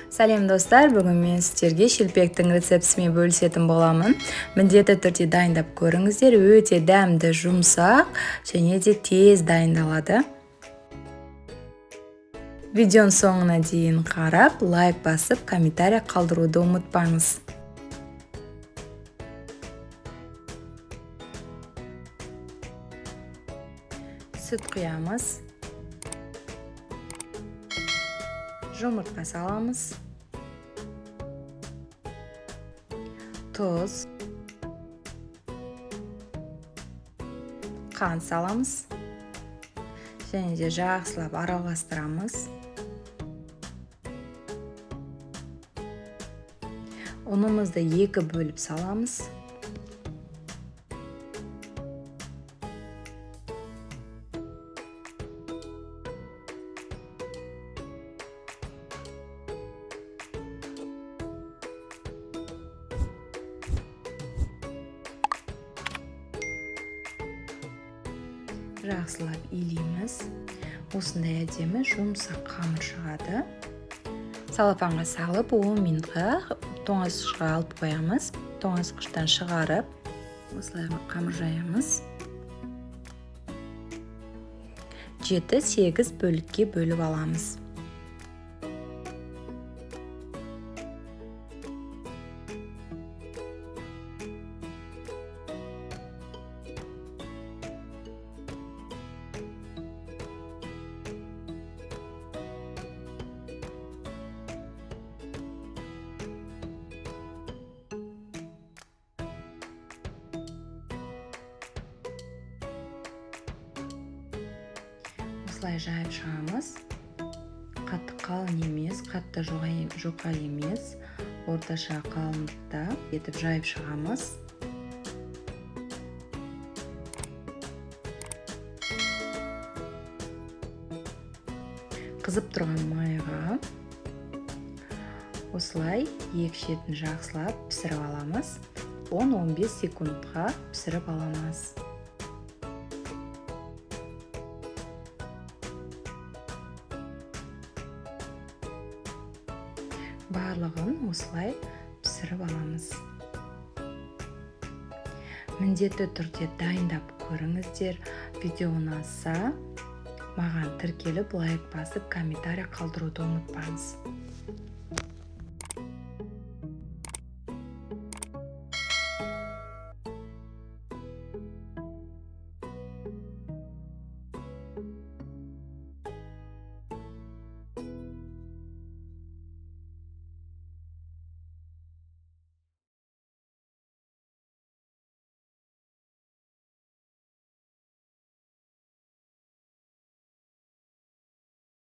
Сәлем, достар! Бүгін мен сіздерге шелпектің рецептісімен бөлісетін боламын. Міндетті түрде дайындап көріңіздер. Өте дәмді, жұмсақ және де тез дайындалады. Видеоның соңына дейін қарап, лайк басып, комментарий қалдыруды ұмытпаңыз. Сүт құямыз. Жұмыртқа саламыз. Тұз, қант саламыз және де жақсылап араластырамыз. Ұнымызды екі бөліп саламыз. Жақсылап илейміз. Осындай әдемі жұмсақ қамыр шығады. Салафанға салып, 10 минутқа тоңазытқышқа алып қоямыз. Тоңазытқыштан шығарып, осылай қамыр жаямыз. 7-8 бөлікке бөліп аламыз. Осылай жайып шығамыз. Қатты қалың емес, қатты жұқа емес, орташа қалыңдықта етіп жайып шығамыз. Қызып тұрған майға осылай екі шетін жақсылап пісіріп аламыз. 10-15 секундқа пісіріп аламыз. Барлығын осылай пісіріп аламыз. Міндетті түрде дайындап көріңіздер. Видео ұнаса, маған тіркеліп, лайк басып, комментарий қалдыруды ұмытпаңыз.